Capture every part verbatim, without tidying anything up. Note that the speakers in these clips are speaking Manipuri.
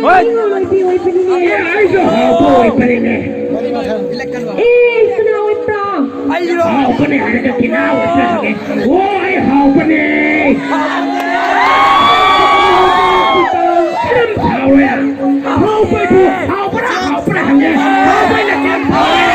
ꯍꯣꯏ꯫ ꯑꯩꯁꯨ ꯍꯥꯎꯕ ꯑꯣꯏꯕꯅꯤꯅꯦ꯫ ꯑꯦ, ꯀꯅꯥ ꯑꯣꯏꯕ꯭ꯔꯥ? ꯑꯩꯔꯣ? ꯍꯥꯎꯕꯅꯦ ꯍꯥꯏꯔꯒ ꯀꯅꯥ ꯑꯣꯏꯕ꯭ꯔꯥ ꯍꯪꯉꯦ꯫ ꯑꯣ, ꯑꯩ ꯍꯥꯎꯕꯅꯦ꯫ ꯀꯔꯝ ꯍꯥꯎꯔꯦ? ꯍꯥꯎꯕꯗꯨ ꯍꯥꯎꯕ꯭ꯔꯥ, ꯍꯥꯎꯕ꯭ꯔꯥ ꯍꯪꯉꯦ꯫ ꯍꯥꯎꯕꯩꯅ ꯀꯔꯝ ꯍꯥꯎꯔꯦ?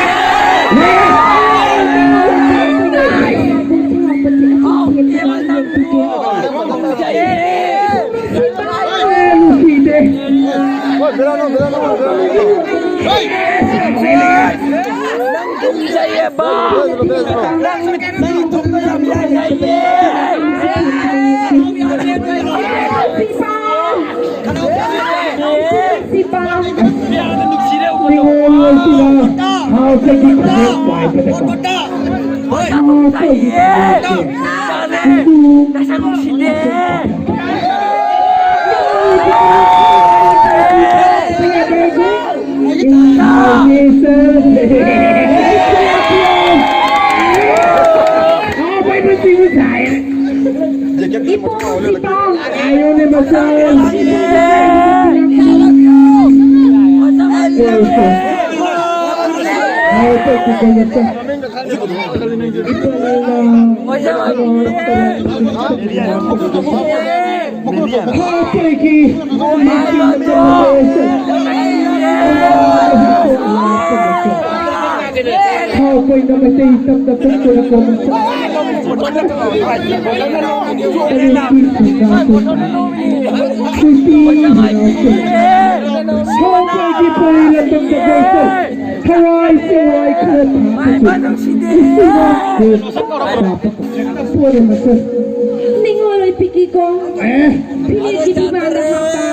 ꯅꯤꯡꯉꯣꯜ ꯑꯣꯏꯕꯤꯒꯤꯀꯣ꯫ ꯑꯦ? ꯐꯤꯅꯦꯠꯀꯤ ꯐꯤꯕꯥꯟꯗ ꯍꯥꯞꯄ꯫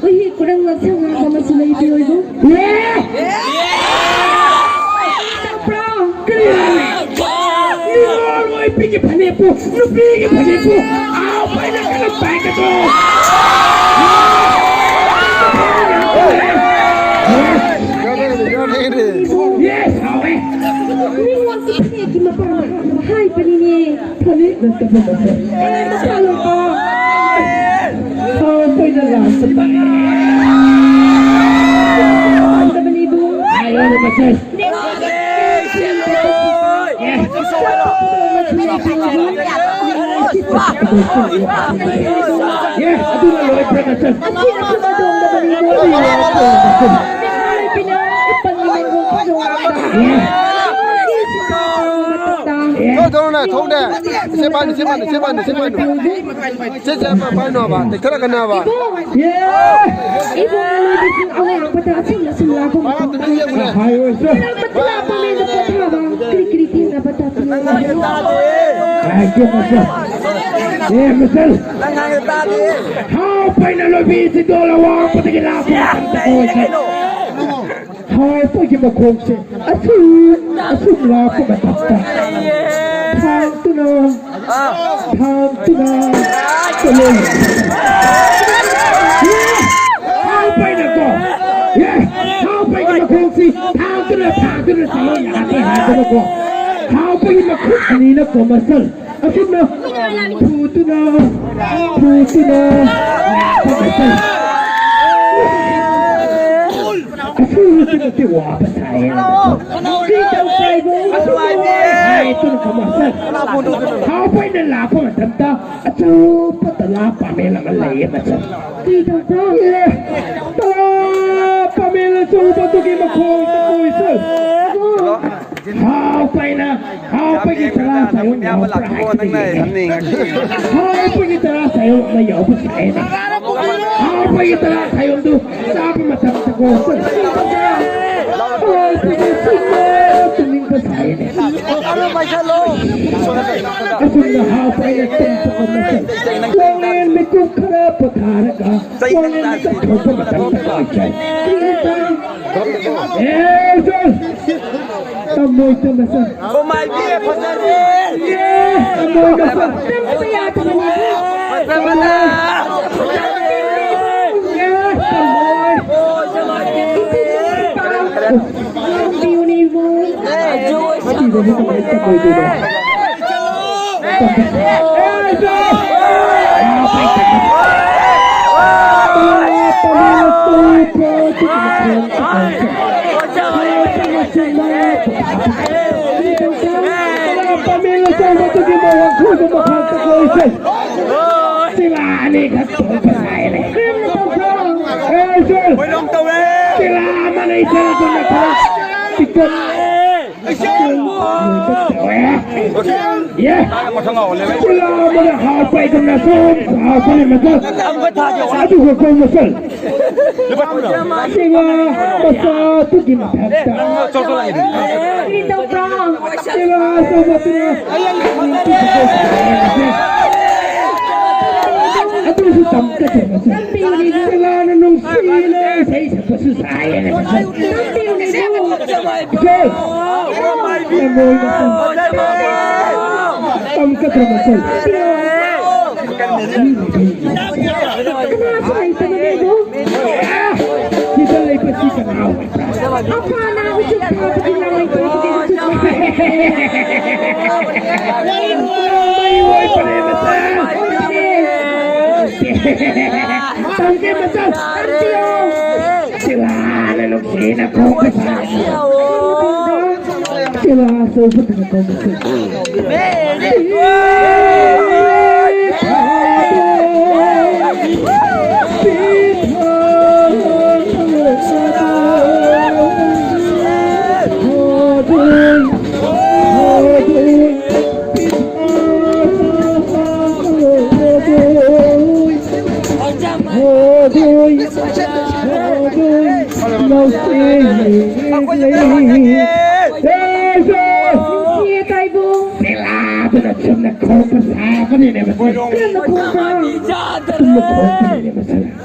ꯎꯍꯤ ꯈꯨꯔꯪ ꯉꯛꯁꯪ ꯉꯥꯡꯕ ꯃꯆꯨ ꯂꯩꯕꯤ ꯑꯣꯏꯕ꯫ ꯑꯦ? ꯇꯥꯕ꯭ꯔꯣ? ꯀꯔꯤ ꯍꯥꯏ? ꯅꯤꯡꯉꯣꯜ ꯑꯣꯏꯕꯤꯒꯤ ꯐꯅꯦꯛꯄꯨ ꯅꯨꯄꯤꯒꯤ ꯐꯅꯦꯛꯄꯨ ꯑꯥꯎ ꯐꯥꯏꯅ ꯀꯩꯅꯣ ꯄꯥꯏꯒꯗ꯭ꯔꯣ? Yes, ꯍꯥꯎꯋꯦ꯫ ꯅꯤꯡꯉꯣꯜꯒꯤ ꯐꯅꯦꯛꯀꯤ ꯃꯄꯥꯅ ꯍꯥꯏꯕꯅꯤꯅꯦ꯫ ꯐꯅꯦꯛ ꯅꯠꯇꯕ ꯃꯁꯛ꯫ ꯑꯦ, ꯃꯁꯥ ꯂꯣꯏꯕ꯫ ꯑꯥꯎ ꯐꯥꯏꯅ ꯂꯥꯁꯇ ꯄꯥꯏ꯫ ꯁꯦ꯫ ꯑꯦ, ꯑꯗꯨꯅ ꯂꯣꯏꯈ꯭ꯔꯦ ꯃꯆꯜ꯫ ꯑꯦ꯫ ꯊꯣꯛ, ꯊꯣꯛꯅꯦ, ꯊꯣꯛꯅꯦ꯫ ꯁꯦ ꯄꯥꯏꯅꯨ, ꯁꯦ ꯄꯥꯏꯅꯨ, ꯁꯦ ꯄꯥꯏꯅꯨ, ꯁꯦ ꯄꯥꯏꯅꯨ꯫ ꯁꯦ, ꯁꯦ, ꯄꯥꯏ-, ꯄꯥꯏꯅꯨ ꯍꯥꯏꯕ, ꯇꯦꯛꯊꯔꯛꯀꯅꯨ ꯍꯥꯏꯕ꯫ ꯏꯕꯨꯡꯉꯣ ꯂꯣꯏꯕꯤꯁꯤꯡ ꯑꯋꯥꯡꯕꯗ ꯑꯁꯨꯝꯅ ꯁꯨꯝ ꯂꯥꯛꯄ ꯃꯇꯝꯗ ꯃꯇꯝ ꯌꯦꯡꯉꯨ꯫ ꯍꯥꯏ ꯑꯣꯏꯁꯨ꯫ ꯂꯥꯛꯄ ꯃꯤꯗ ꯄꯣꯊꯥꯕ, ꯀꯔꯤ ꯀꯔꯤ ꯊꯦꯡꯅꯕ ꯇꯥꯛꯄꯤꯌꯨ? ꯍꯥꯏꯒꯦ ꯃꯆꯜ꯫ ꯑꯦ, ꯃꯆꯜ꯫ ꯍꯥꯎ ꯄꯩꯅ ꯂꯣꯏꯕꯤꯁꯤꯡꯗꯣ ꯑꯋꯥꯡꯕꯗꯒꯤ ꯂꯥꯛꯄ ꯃꯇꯝꯗ ꯑꯣꯏꯁꯨ꯫ ꯍꯥꯎ ꯄꯩꯒꯤ ꯃꯈꯣꯡꯁꯦ ꯑꯁꯨꯝ, ꯑꯁꯨꯝ ꯂꯥꯛꯄ ꯃꯇꯝꯗ ꯊꯥꯡꯗꯨꯅ, ꯊꯥꯡꯗꯨꯅ ꯆꯠꯂꯦ꯫ ꯍꯥꯎ ꯄꯩꯅꯀꯣ, ꯌꯦ, ꯍꯥꯎ ꯄꯩꯒꯤ ꯃꯈꯣꯡꯁꯤ ꯊꯥꯡꯗꯨꯅ, ꯊꯥꯡꯗꯨꯅ ꯆꯠꯂꯦ ꯌꯥꯗꯦ ꯍꯥꯏꯗꯅꯀꯣ꯫ ꯍꯥꯎ ꯄꯩꯒꯤ ꯃꯈꯨꯠ ꯑꯅꯤꯅꯀꯣ ꯃꯆꯜ ꯑꯁꯨꯝꯅ ꯐꯨꯗꯨꯅ, ꯐꯨꯗꯨꯅ ꯂꯥꯛꯄ ꯃꯇꯝ꯫ ꯑꯁꯨꯝꯅ ꯋꯥꯕ ꯁꯥꯏꯌꯦ꯫ ꯀꯔꯤ ꯇꯧꯁꯦ ꯍꯥꯏꯕ? ꯑꯁꯨꯝꯅ ꯋꯥꯏ ꯍꯥꯏꯗꯨꯅ ꯀꯃꯥꯏꯅ? ꯍꯥꯎ ꯄꯩꯅ ꯂꯥꯛꯄ ꯃꯇꯝꯗ ꯑꯆꯧꯕ ꯇꯂꯥ ꯄꯥꯃꯦꯟ ꯑꯃ ꯂꯩꯌꯦ ꯃꯆꯜ꯫ ꯀꯔꯤ ꯇꯧꯕ꯭ꯔꯣ? ꯑꯦ, ꯇꯂꯥ ꯄꯥꯃꯦꯟ ꯑꯆꯧꯕꯗꯨꯒꯤ ꯃꯈꯣꯡꯗ ꯀꯣꯏꯁꯜ꯫ ꯍꯥꯎ ꯄꯩꯅ, ꯍꯥꯎ ꯄꯩꯒꯤ ꯇꯔꯥ ꯁꯥꯏꯌꯣꯝ ꯌꯥꯎꯕ꯭ꯔꯥ ꯍꯥꯏꯕꯗꯨ ꯌꯦꯡꯉꯦ꯫ ꯍꯥꯎ ꯄꯩꯒꯤ ꯇꯔꯥ ꯁꯥꯏꯌꯣꯝ ꯑꯃ ꯌꯥꯎꯕ ꯁꯥꯏꯅꯦ꯫ ꯍꯥꯎ ꯄꯩꯒꯤ ꯇꯔꯥ ꯁꯥꯏꯌꯣꯝꯗꯨ ꯆꯥꯕ ꯃꯇꯝꯗ ꯀꯣ, ꯍꯥꯎ ꯄꯩꯒꯤ ꯁꯨꯝꯅ ꯇꯨꯝꯅꯤꯡꯕ ꯁꯥꯏꯅꯦ꯫ ꯑꯁꯨꯝꯅ ꯍꯥꯎ ꯄꯩꯅ ꯇꯨꯝꯊꯣꯛꯑꯝꯃꯁꯦ꯫ ꯋꯥꯡꯂꯦꯟ ꯃꯤꯀꯨꯞ ꯈꯔ ꯄꯣꯊꯥꯔꯒ ꯋꯥꯡꯂꯦꯟ ꯃꯤꯀꯨꯞ ꯊꯣꯛꯄ ꯃꯇꯝꯗ ꯀꯣ ꯏꯆꯦ꯫ ꯑꯦ, ꯏꯆꯦ꯫ ꯇꯝꯃꯣꯏ ꯇꯝꯃꯁꯦ꯫ ꯀꯃꯥꯏꯕꯤ ꯐꯖꯔꯦ꯫ ꯑꯦ, ꯇꯝꯃꯣꯏ ꯃꯁꯦ꯫ ꯇꯝꯕ ꯌꯥꯗꯕꯅꯤ꯫ ꯐꯖꯕꯅ꯫ ꯑꯦ, ꯇꯝꯃꯣꯏ꯫ ꯇꯝꯕꯤꯌꯨꯅꯦ ꯏꯕꯨꯡ꯫ ꯃꯇꯤꯗꯗꯤ ꯀꯃꯥꯏꯅ ꯇꯝꯃꯣꯏꯗꯣꯏꯅꯣ? ꯄꯥꯃꯦꯟ ꯑꯆꯧꯕꯗꯨꯒꯤ ꯃꯋꯥ ꯈꯨꯗꯣ ꯃꯈꯥ ꯇꯧꯁꯦ꯫ ꯁꯤꯂꯥ ꯑꯅꯤꯈꯛ ꯊꯣꯛꯄ ꯁꯥꯏꯅꯦ꯫ ꯑꯦ, ꯁꯦ꯫ ꯁꯤꯂꯥ ꯑꯃꯅ ꯏꯆꯦꯜꯗꯨꯅ ꯈꯔ ꯄꯤꯛꯇꯛ ꯇꯧꯋꯦ꯫ ꯌꯦ꯫ ꯁꯤꯂꯥ ꯑꯃꯅ ꯍꯥꯞꯄ ꯑꯩꯗꯨꯅ ꯁꯨꯝ ꯍꯥꯞꯄꯅꯦ ꯃꯆꯜ꯫ ꯑꯗꯨꯒ ꯀꯣ ꯃꯆꯜ꯫ ꯁꯤꯂꯥ ꯃꯆꯥꯗꯨꯒꯤ ꯃꯊꯛꯇ꯫ ꯀꯔꯤ ꯇꯧꯕ꯭ꯔꯣ? ꯁꯤꯂꯥ ꯑꯆꯧꯕꯗꯨꯅ ꯑꯗꯨꯁꯨ ꯇꯝꯒꯗꯕ ꯃꯆꯜ꯫ ꯁꯤꯂꯥꯅ ꯅꯨꯡꯁꯤꯅ ꯏꯁꯩ ꯁꯛꯄꯁꯨ ꯁꯥꯏꯌꯦꯅꯦ ꯃꯆꯜ꯫ ꯃꯆꯜ꯫ ꯇꯝꯒꯗꯕ ꯃꯆꯜ꯫ ꯀꯅꯥꯁꯨ ꯂꯩꯇꯕꯅꯦ ꯑꯗꯣ꯫ ꯁꯤꯗ ꯂꯩꯕꯁꯤ ꯀꯅꯥ ꯑꯣꯏꯕ꯭ꯔꯥ? ꯑꯄꯥꯅ ꯎꯆꯨꯛ ꯐꯥꯕꯒꯤ ꯂꯥꯡ ꯂꯩꯇꯕꯒꯤ ꯎꯆꯨꯛ ꯐꯥꯕ꯫ ꯃꯩ ꯑꯣꯏꯕꯅꯦ ꯃꯆꯜ꯫ ꯇꯝꯒꯦ ꯃꯆꯜ꯫ ꯁꯤꯂꯥꯅ ꯅꯨꯡꯁꯤꯅ ꯈꯣꯡ ꯁꯤꯂꯥ ꯑꯆꯧꯕꯗꯨꯅ ꯀꯧꯕꯁꯦ꯫ ꯅꯨꯡꯁꯤꯌꯦ ꯇꯥꯏꯕꯨꯡ꯫ ꯁꯤꯂꯥꯗꯨꯅ ꯆꯨꯝꯅ ꯈꯣꯡꯕ ꯁꯥꯕꯅꯤꯅꯦ ꯃꯁꯤ꯫ ꯀꯔꯝꯅ ꯈꯣꯡꯕ꯭ꯔꯥ? ꯆꯨꯝꯅ ꯈꯣꯡꯕꯅꯤꯅꯦ ꯃꯁꯤ꯫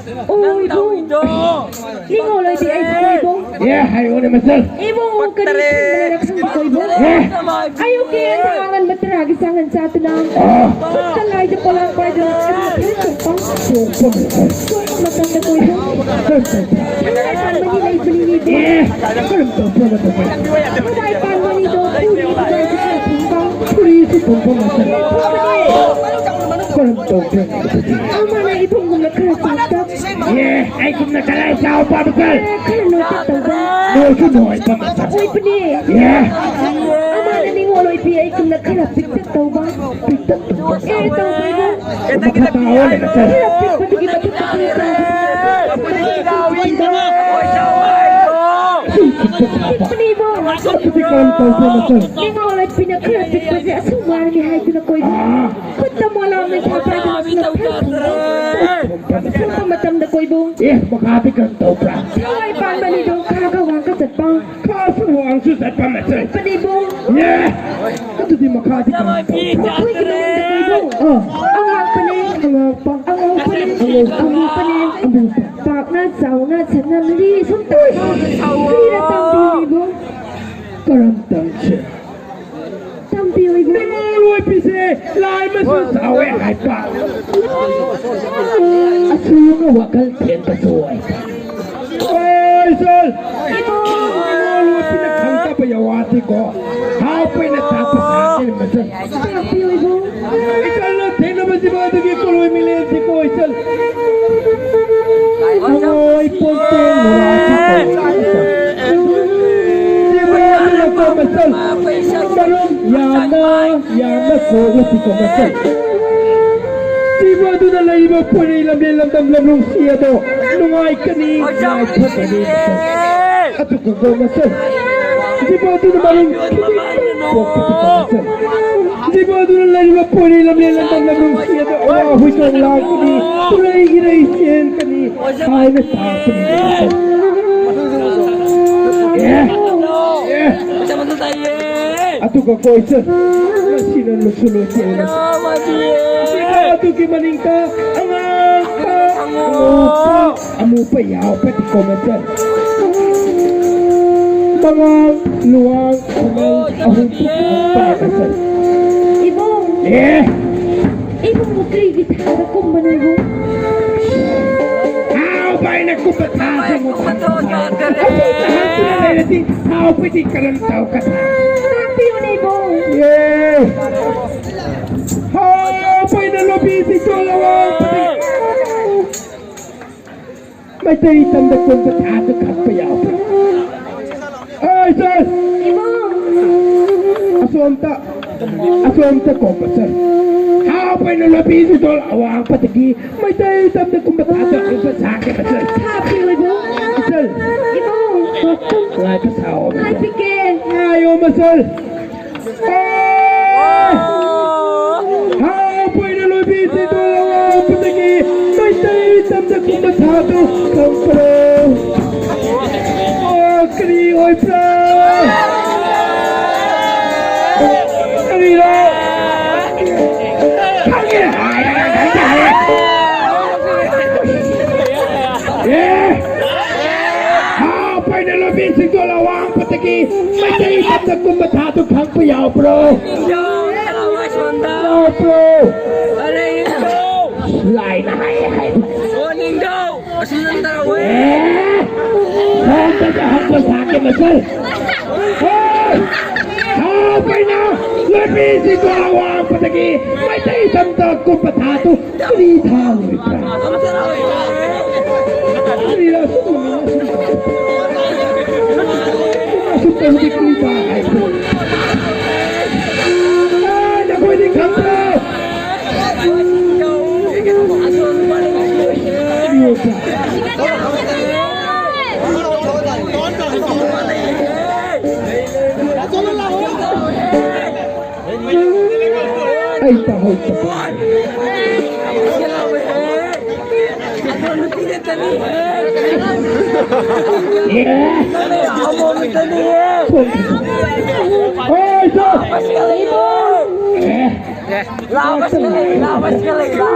ꯑꯣ, ꯏꯕꯨꯡ꯫ ꯅꯤꯡꯉꯣꯜ ꯑꯣꯏꯕꯤ ꯑꯩꯁꯦ ꯏꯕꯨꯡ꯫ ꯑꯦ, ꯍꯥꯏꯌꯨꯅꯦ ꯃꯆꯜ꯫ ꯏꯕꯨꯡ, ꯀꯔꯤ ꯈꯟꯕꯅ ꯈꯪꯗꯦꯀꯣ ꯏꯕꯨꯡ꯫ ꯑꯦ꯫ ꯑꯌꯨꯛꯀꯤ ꯑꯉꯟꯕ ꯇꯔꯥꯒꯤ ꯆꯥꯡꯉꯟ ꯆꯥꯗꯨꯅ꯫ ꯑꯥ꯫ ꯈꯨꯠꯇ ꯂꯥꯏꯗ ꯄꯣꯂꯥꯡ ꯄꯥꯏꯗꯨꯅ ꯆꯠꯈ꯭ꯔꯦ ꯆꯠꯄ꯫ ꯆꯣꯡꯕ ꯃꯇꯝꯗ꯫ ꯆꯣꯡꯕ ꯃꯇꯝꯗ ꯀꯣꯏꯕ꯫ ꯀꯔꯝ ꯇꯧꯕ? ꯊꯋꯥꯏ ꯄꯥꯟꯕꯅꯤ ꯂꯩꯕꯅꯤ ꯏꯕꯨꯡ꯫ ꯑꯦ, ꯀꯔꯝ ꯇꯧꯕ ꯃꯇꯝꯗ? ꯊꯋꯥꯏ ꯄꯥꯟꯕꯅꯤꯗꯣ ꯐꯨꯔꯤ ꯐꯨꯔꯤ ꯐꯨꯔꯤ ꯐꯨꯔꯤ ꯐꯨꯔꯤ ꯐꯨꯔꯤ꯫ ꯀꯔꯝ ꯇꯧꯕ? ꯑꯃꯅ ꯏꯕꯨꯡꯒꯨꯝꯅ ꯈꯔ ꯆꯥꯎꯇꯛ꯫ ꯑꯦ, ꯑꯩꯒꯨꯝꯅ ꯈꯔ ꯆꯥꯎꯕ ꯃꯆꯜ꯫ ꯈꯔ ꯅꯣꯏꯇꯛ ꯇꯧꯕ꯫ ꯅꯣꯏꯁꯨ ꯅꯣꯏꯕ ꯃꯆꯜ꯫ ꯑꯣꯏꯕꯅꯦ꯫ ꯑꯦ꯫ ꯑꯃꯅ ꯅꯤꯡꯉꯣꯜ ꯑꯣꯏꯕꯤ ꯑꯩꯒꯨꯝꯅ ꯈꯔ ꯄꯤꯛꯇꯛ ꯇꯧꯕ꯫ ꯄꯤꯛꯇꯛ ꯇꯧꯕ꯫ ꯑꯦ, ꯇꯧꯕ ꯏꯕꯨꯡ꯫ ꯃꯈꯥ ꯇꯥꯑꯣꯅꯦ ꯃꯆꯜ꯫ ꯈꯔ ꯄꯤꯛꯄꯗꯨꯒꯤ ꯃꯊꯛꯇ ꯄꯤꯛꯄ꯫ ꯁꯤ ꯄꯤꯛꯇꯛ ꯇꯧꯕ꯫ ꯄꯤꯛꯄꯅꯦ ꯏꯕꯨꯡ꯫ ꯑꯗꯨꯗꯤ ꯀꯔꯝ ꯇꯧꯕ ꯃꯆꯜ? ꯅꯤꯡꯉꯣꯜ ꯑꯣꯏꯕꯤꯅ ꯈꯔ ꯄꯤꯛꯄꯁꯦ ꯑꯁꯨꯛ ꯋꯥꯔꯅꯤ ꯍꯥꯏꯗꯨꯅ ꯀꯣꯏꯕ꯫ ꯑꯥ꯫ ꯈꯨꯠꯇ ꯃꯣꯂꯥ ꯃꯩꯁꯥ ꯄꯥꯏꯗꯨꯅ ꯁꯤꯅ ꯐꯔ ꯐꯔ ꯁꯨꯝꯕ ꯃꯇꯝꯗ ꯀꯣꯏꯕꯨꯡ꯫ ꯑꯦ, ꯃꯈꯥꯗꯤ ꯀꯔꯝ ꯇꯧꯕ꯭ꯔꯥ? ꯊꯋꯥꯏ ꯄꯥꯟꯕꯅꯤꯗꯣ ꯈꯥꯒ ꯋꯥꯡꯒ ꯆꯠꯄ꯫ ꯈꯥꯁꯨ ꯋꯥꯡꯁꯨ ꯆꯠꯄ ꯃꯆꯜ꯫ ꯆꯠꯄꯅꯤꯕꯨꯡ꯫ ꯑꯦ, ꯑꯗꯨꯗꯤ ꯃꯈꯥꯗꯤ ꯀꯔꯝ ꯇꯧꯕ꯭ꯔꯥ? ꯑꯩꯈꯣꯏꯒꯤ ꯃꯅꯨꯡꯗ ꯀꯣꯏꯕꯨꯡ꯫ ꯑꯥ꯫ ꯑꯉꯥꯛꯄꯅꯦ꯫ ꯑꯉꯥꯛꯄ꯫ ꯑꯉꯥꯎꯕꯅꯦ꯫ ꯑꯉꯥꯎꯕ꯫ ꯑꯉꯥꯛꯄꯅꯦ꯫ ꯑꯉꯥꯛꯄ꯫ ꯄꯥꯛꯅ ꯆꯥꯎꯅ ꯁꯦꯠꯅ ꯃꯔꯤ ꯁꯨꯝ ꯇꯧꯕ꯫ ꯁꯤꯗ ꯇꯝꯕꯤꯔꯤꯕꯨꯡ꯫ ꯀꯔꯝ ꯇꯝꯁꯦ? ꯇꯝꯕꯤꯌꯨ ꯏꯕꯨꯡ꯫ ꯅꯤꯡꯉꯣꯜ ꯑꯣꯏꯕꯤꯁꯦ ꯂꯥꯏ ꯃꯁꯨ ꯆꯥꯎꯋꯦ ꯍꯥꯏꯕ꯫ ꯑꯁꯨꯝꯅ ꯋꯥꯈꯜ ꯊꯦꯟꯕꯁꯨ ꯑꯣꯏ꯫ ꯑꯣꯏ, ꯁꯣꯜ꯫ ꯏꯕꯨꯡ꯫ ꯅꯤꯡꯉꯣꯜ ꯑꯣꯏꯕꯤꯅ ꯈꯪꯗꯕ ꯌꯥꯎꯋꯥꯗꯤꯀꯣ꯫ ꯍꯥꯞꯄꯩꯅ ꯇꯥꯛꯄ ꯁꯥꯁꯦ ꯃꯁꯛ꯫ ꯇꯥꯛꯄꯤꯌꯨ ꯏꯕꯨꯡ꯫ ꯏꯆꯜꯅ ꯊꯦꯡꯅꯕꯁꯤꯕꯨ ꯑꯗꯨꯒꯤ ꯀꯣꯂꯣꯏ ꯃꯤꯂꯦꯟꯁꯤꯀꯣ ꯏꯆꯜ꯫ ꯍꯪꯉꯣꯏ ꯄꯣꯠꯇꯦ ꯅꯨꯔꯥꯁꯤ ꯀꯧꯏ꯫ ꯁꯤꯕꯨ ꯑꯗꯨꯅ ꯀꯣ ꯃꯆꯜ꯫ ꯃꯔꯨꯞ ꯌꯥꯝꯅ ꯌꯥꯝꯅ ꯀꯣꯛꯂꯁꯤꯀꯣ ꯃꯆꯜ꯫ ꯁꯤꯕꯨ ꯑꯗꯨꯅ ꯂꯩꯔꯤꯕ ꯄꯣꯏꯔꯩ ꯂꯝꯕꯦꯟ ꯂꯝꯗꯝ ꯂꯝꯂꯨꯡꯁꯤ ꯑꯗꯣ ꯅꯨꯡꯉꯥꯏꯀꯅꯤ, ꯅꯨꯡꯉꯥꯏꯊꯣꯛꯀꯅꯤ ꯃꯆꯜ꯫ ꯑꯗꯨꯒ ꯀꯣ ꯃꯆꯜ꯫ ꯁꯤꯕꯨ ꯑꯗꯨꯅ ꯃꯔꯨꯞ ꯄꯣꯛꯄꯁꯤꯀꯣ ꯃꯆꯜ꯫ ꯖꯤꯕ ꯑꯗꯨꯅ ꯂꯩꯔꯤꯕ ꯄꯣꯏꯔꯩ ꯂꯝꯂꯦꯟ ꯂꯝꯗꯝ ꯂꯝꯂꯨꯡꯁꯤ ꯑꯗ ꯑꯋꯥ ꯍꯣꯏꯆꯣꯡ ꯂꯥꯡꯒꯅꯤ, ꯄꯨꯔꯩ ꯒꯤꯔꯩ ꯆꯦꯟꯒꯅꯤ ꯍꯥꯏꯅ ꯇꯥꯛꯄꯅꯤ꯫ ꯑꯦ, ꯑꯦ, ꯑꯗꯨꯒ ꯀꯣꯏꯆꯠ ꯃꯁꯤꯅ ꯂꯨꯁꯨ ꯂꯣꯏꯇꯦꯅ꯫ ꯖꯤꯕ ꯑꯗꯨꯒꯤ ꯃꯅꯤꯡꯗ ꯑꯉꯥꯡꯕ, ꯑꯉꯧꯕ, ꯑꯃꯨꯕ ꯌꯥꯎꯕꯗꯤ ꯀꯣꯃꯆꯜ꯫ ꯃꯉꯥꯜ, ꯂꯨꯋꯥꯡ, ꯈꯨꯃꯜ ꯑꯍꯨꯝ ꯄꯥꯏꯕ ꯆꯠ꯫ ꯏꯕꯨꯡ꯫ ꯑꯦ? ꯏꯕꯨꯡꯕꯨ ꯀꯔꯤꯒꯤ ꯊꯥꯗ ꯀꯨꯝꯕꯅꯣ ꯏꯕꯨꯡ? ꯍꯥꯎꯕ ꯑꯩꯅ ꯀꯨꯝꯕ ꯊꯥꯁꯦ ꯃꯨꯊꯠꯄ ꯊꯥ꯫ ꯑꯁꯤ ꯊꯥꯁꯤꯗ ꯂꯩꯔꯗꯤ ꯍꯥꯎꯕꯗꯤ ꯀꯔꯝ ꯇꯧꯒꯗ꯭ꯔꯥ? ꯇꯥꯛꯄꯤꯌꯨꯅꯦ ꯏꯕꯨꯡ꯫ ꯑꯦ? ꯍꯥꯎꯕ ꯑꯩꯅ ꯂꯣꯕꯤꯁꯤ ꯆꯣꯜꯂ ꯋꯥꯡꯕꯗꯤ ꯃꯩꯇꯩ ꯇꯝꯗ ꯀꯨꯝꯕ ꯊꯥꯗ ꯈꯛꯄ ꯌꯥꯎꯕ꯭ꯔꯥ? ꯑꯩ ꯁꯥꯔ! ꯏꯕꯨꯡ! ꯑꯁꯣꯝꯗ, ꯑꯁꯣꯝꯗ ꯀꯨꯝꯕ ꯁꯥꯔ꯫ ꯍꯥꯞ ꯑꯩꯅ ꯂꯝꯕꯤꯁꯤꯗ ꯑꯋꯥꯡꯕꯗꯒꯤ ꯃꯩꯇꯩ ꯇꯝꯗ ꯀꯨꯝꯕ ꯊꯥꯗ ꯈꯛꯄ ꯁꯥꯒꯦ ꯁꯥꯔ꯫ ꯁꯥꯕꯤꯌꯨ ꯏꯕꯨꯡ! ꯁꯥꯔ! ꯏꯕꯨꯡ! ꯉꯥꯏꯕ ꯁꯥꯎ꯫ ꯉꯥꯏꯕꯤꯒꯦ꯫ ꯉꯥꯏꯌꯣ ꯃꯁꯜ꯫ ꯍꯥꯎ ꯄꯣꯏꯅ ꯂꯣꯏꯕꯤꯁꯤꯡꯗꯣ ꯑꯋꯥꯡꯕꯗꯒꯤ ꯃꯩꯇꯩ ꯇꯝꯗ ꯀꯨꯝꯕ ꯊꯥꯗꯨ ꯈꯪꯕ꯭ꯔꯣ? ꯑꯣ, ꯀꯔꯤ ꯑꯣꯏꯕ꯭ꯔꯥ? ꯀꯔꯤꯔꯣ? ꯈꯪꯉꯦ ꯍꯥꯏꯔꯒ ꯈꯪꯗꯦ ꯍꯥꯏꯔꯦ꯫ ꯑꯦ! ꯍꯥꯎ ꯄꯣꯏꯅ ꯂꯣꯏꯕꯤꯁꯤꯡꯗꯣ ꯑꯋꯥꯡꯕꯗꯒꯤ ꯃꯩꯇꯩ ꯇꯝꯗ ꯀꯨꯝꯕ ꯊꯥꯗꯨ ꯈꯪꯕ ꯌꯥꯎꯕ꯭ꯔꯣ? ꯌꯥꯎꯕ꯭ꯔꯣ? ꯂꯥꯏꯅ ꯍꯥꯏ ꯍꯥꯏ꯫ ꯑꯦ! ꯁꯣꯝꯗꯁꯨ ꯍꯪꯕ ꯁꯥꯒꯦ ꯃꯁꯜ꯫ ꯍꯦ! ꯍꯥꯎ ꯄꯣꯏꯅ ꯂꯣꯏꯕꯤꯁꯤꯡꯗꯣ ꯑꯋꯥꯡꯕꯗꯒꯤ ꯃꯩꯇꯩ ꯇꯝꯗ ꯀꯨꯝꯕ ꯊꯥꯗꯨ ꯀꯔꯤ ꯊꯥ ꯑꯣꯏꯕ꯭ꯔꯥ? ꯀꯔꯤꯔ ꯑꯁꯨꯛ ꯌꯥꯝꯅ ꯑꯁꯨꯛ ꯇꯧꯕꯗꯤ ꯀꯔꯤ ꯊꯥ ꯍꯥꯏꯕ꯭ꯔꯣ? ꯑꯦ, ꯅꯈꯣꯏꯗꯤ ꯈꯪꯕ꯭ꯔꯣ? ꯑꯩ ꯇꯥꯍꯧꯗꯕ꯫ ꯑꯦ꯫ ꯍꯣꯏ, ꯁꯣ꯫ ꯑꯦ꯫ ꯂꯥꯕꯁꯤꯒ ꯂꯩ, ꯂꯥꯕꯁꯤꯒ ꯂꯩ, ꯂꯥꯕ꯫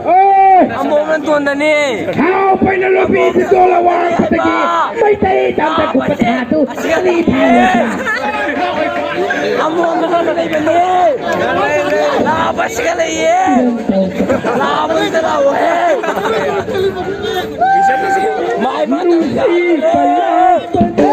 ꯑꯦ꯫ ꯑꯃꯣꯝꯅ ꯇꯣꯟꯗꯅꯤ꯫ ꯍꯥꯎ ꯄꯩꯅ ꯂꯣꯄꯤ ꯁꯤꯗꯣꯜ ꯑꯋꯥꯡꯕꯗꯒꯤ ꯃꯩꯇꯩ ꯇꯝꯗ ꯀꯨꯝꯕ ꯊꯥꯗꯨ ꯀꯔꯤ ꯊꯥ ꯑꯣꯏꯕ꯭ꯔꯥ? ꯑꯃꯣꯝꯅ ꯇꯣꯟꯗ ꯂꯩꯕꯅꯤ꯫ ꯂꯥꯕꯁꯤꯒ ꯂꯩꯌꯦ꯫ ꯂꯥꯕꯁꯤꯗ ꯂꯥꯛꯑꯣꯍꯦ꯫ ꯃꯥꯏ ꯄꯥꯛꯇꯕ ꯅꯨꯡꯁꯤ ꯄꯜꯂꯛꯄꯗ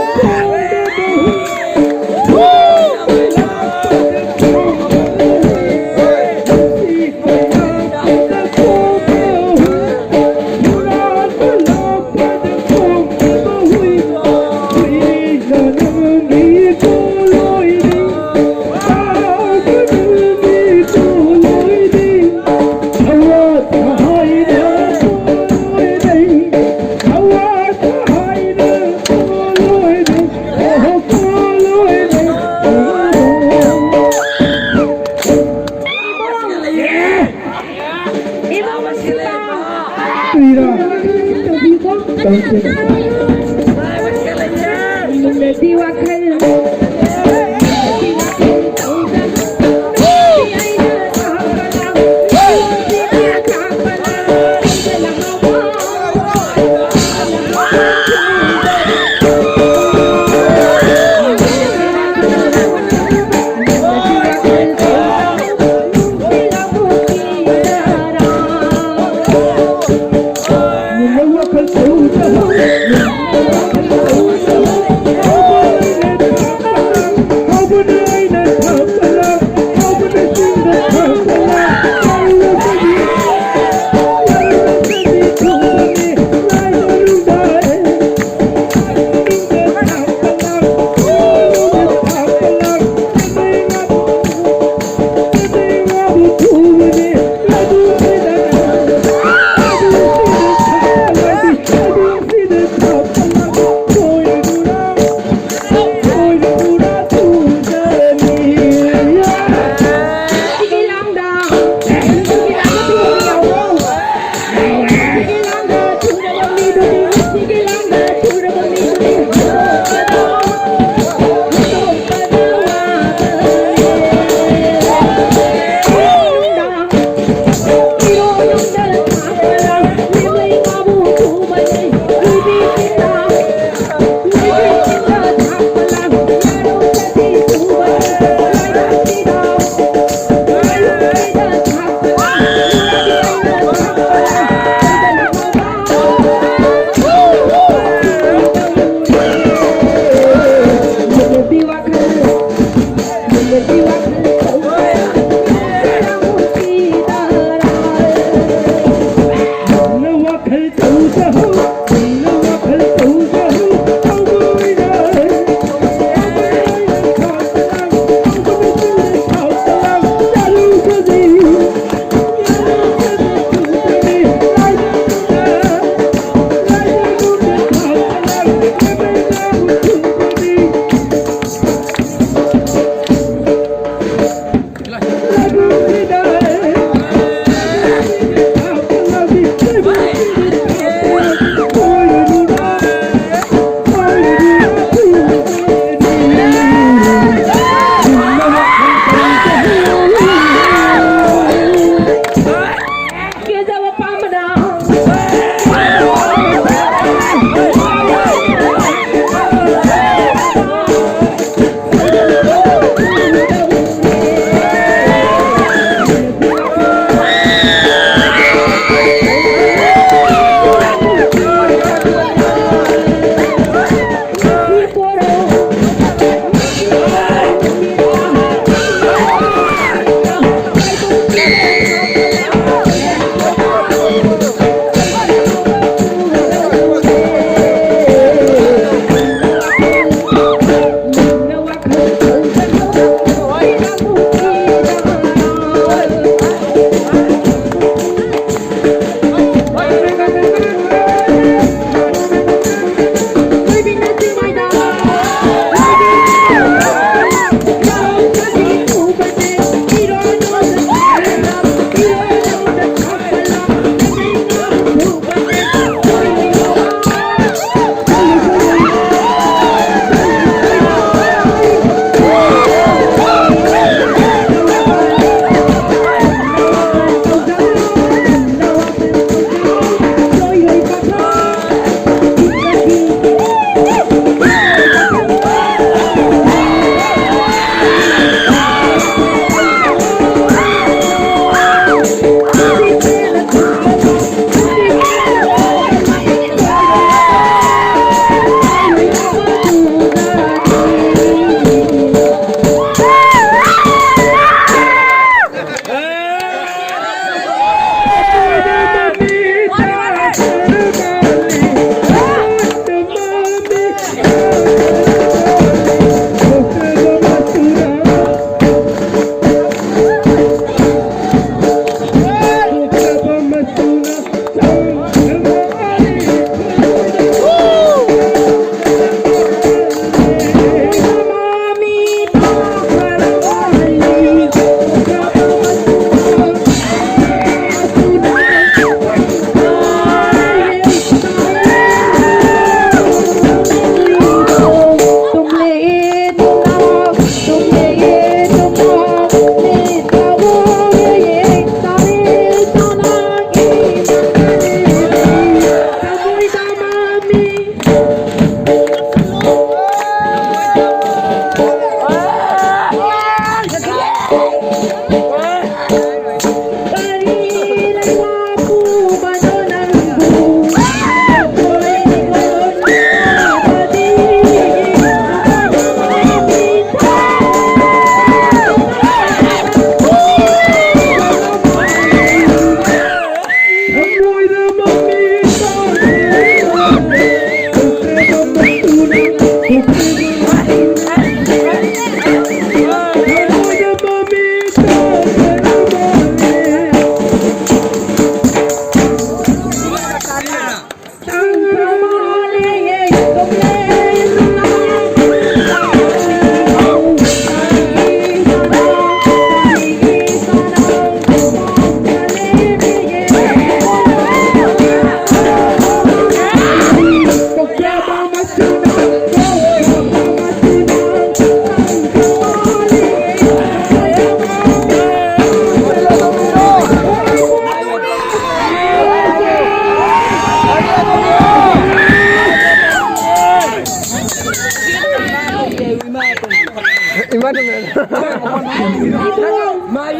ꯇꯧꯕꯤꯀꯣ꯫ ꯇꯧꯁꯦ꯫ ꯃꯨꯟꯅꯗꯤ ꯋꯥꯈꯜ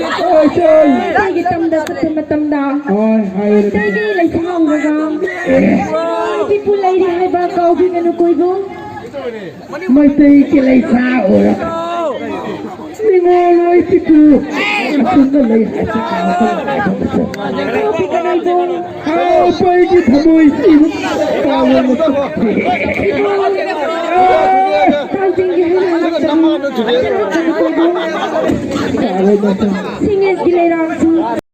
ꯑꯩꯒꯤ ꯇꯝꯗ ꯆꯠꯄ ꯃꯇꯝꯗ ꯍꯣꯏ, ꯍꯥꯏꯌꯨ꯫ ꯃꯩꯇꯩꯒꯤ ꯂꯩꯁꯥ ꯎꯔꯒ ꯃꯩꯇꯩꯄꯨ ꯂꯩꯔꯤ ꯍꯥꯏꯕ ꯀꯥꯎꯕꯤꯒꯅꯨ ꯀꯣ ꯏꯕꯨꯡ꯫ ꯃꯩꯇꯩꯒꯤ ꯂꯩꯁꯥ ꯎꯔꯒ ꯅꯤꯉꯣꯜ ꯑꯣꯏꯕꯤꯄꯨ꯫ ꯁꯨꯝꯅ ꯂꯩ ꯍꯥꯏꯕ ꯀꯅꯥ ꯀꯅꯥ ꯍꯥꯏꯕ ꯃꯁꯛ? ꯄꯥꯎ ꯄꯤꯒꯅ ꯏꯕꯨꯡ꯫ ꯍꯥꯎ, ꯑꯩꯒꯤ ꯊꯃꯣꯏ ꯏꯕꯨꯡ꯫ ꯄꯥꯎ ꯑꯃ ꯆꯠꯈ꯭ꯔꯦ꯫ ꯀꯥꯡꯖꯤꯡꯒꯤ ꯍꯩ ꯔꯥ ꯆꯥꯔꯣꯏ ꯃꯁꯛ꯫ ꯁꯤꯡꯉꯦꯟꯒꯤ ꯂꯩꯔꯥꯡꯁꯨ